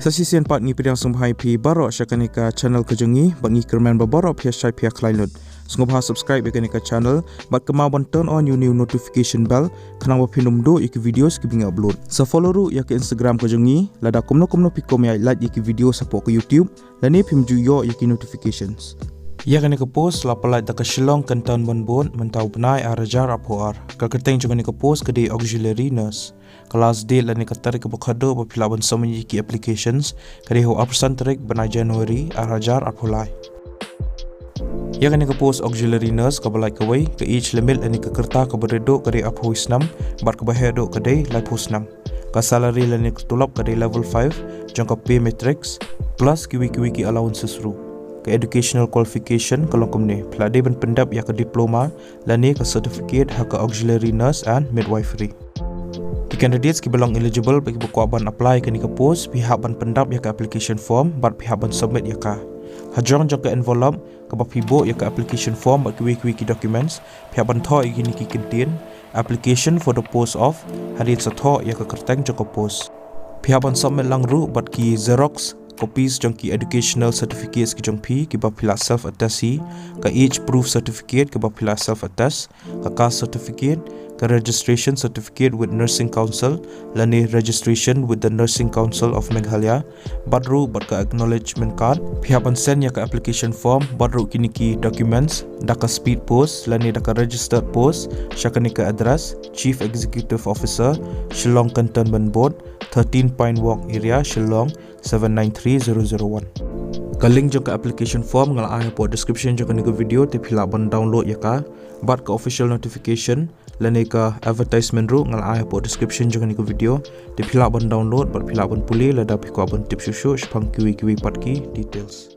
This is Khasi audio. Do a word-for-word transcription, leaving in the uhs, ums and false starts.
Sa shisien pat ngi pdiang sngewbha ïa phi baroh sha kane ka channel ka jong ngi, bad ngi kyrmen ba baroh phi ïa shait phi ïa khlaiñ lut. Sngewbha subscribe ïa kane ka channel, bad kynmaw ban turn on ïa u new notification bell, khnang ba phin ym duh ïa ki videos kiba ngi upload. Sa follow ruh ïa ka Instagram ka jong ngi, lada kumno kumno phi kwah ban ïa like ïa ki videos hapoh ka YouTube, lane phim ju ïoh ïa ki notifications. Ïa kane ka post la pyllait da ka Shillong Cantonment Board mynta u bnai ar hajar arphew ar. Ka kyrteng jong kane ka post ka dei auxiliary nurse. Ka last date lane ka tarik kaba khatduh ba phi lah ban submit ïa ki applications ka dei ha u arphew san tarik bnai January ar hajar arphew lai. Ïa kane ka post auxiliary nurse kaba lait kawei, ka age limit lane ka rta kaba rit duh ka dei arphew snem, bad kaba heh duh ka dei laiphew snem. Ka salary lane ka tulop ka dei level five jong ka pay matrix, plus kiwei kiwei ki allowances ruh. Ka educational qualification ka long kumne: phi lah dei ban pyndep ïa ka diploma lane ka certificate ha ka auxiliary nurse and midwifery. Ki candidates kiba long eligible bad kiba kwah ban apply ïa kane ka post, phi hap ban pyndep ïa ka application form bad phi hap ban submit ïa ka. Hajrong jong ka envelope kaba phi buh ïa ka application form bad kiwei kiwei ki documents, phi hap ban thoh ïa kine ki kyntien: application for the post of, hadien sa thoh ïa ka kyrteng jong ka post. Phi hap ban submit lang ruh bad ki xerox copies jong ki educational certificates ki jong phi kiba phi lah self attest hi, ka age proof certificate kaba phi lah self attest, ka caste certificate, ka registration certificate with Nursing Council lane registration with the Nursing Council of Meghalaya, bad ruh bad ka acknowledgement card. Phi hap ban send ïa ka application form bad ruh kine ki documents da ka speed post lane da ka registered post sha kane ka address: Chief Executive Officer, Shillong Cantonment Board, thirteen Pine Walk Area, Shillong, seven nine three zero zero one. Ka link jong ka application form nga la ai hapoh description jong kane ka video, te phi lah ban download ïa ka. Bad ka official notification lane ka advertisement ruh nga la ai hapoh description jong kane ka video, te phi lah ban download bad phi lah ban pule lada phi kwah ban tip shuh shuh shaphang kiwei kiwei pat ki details.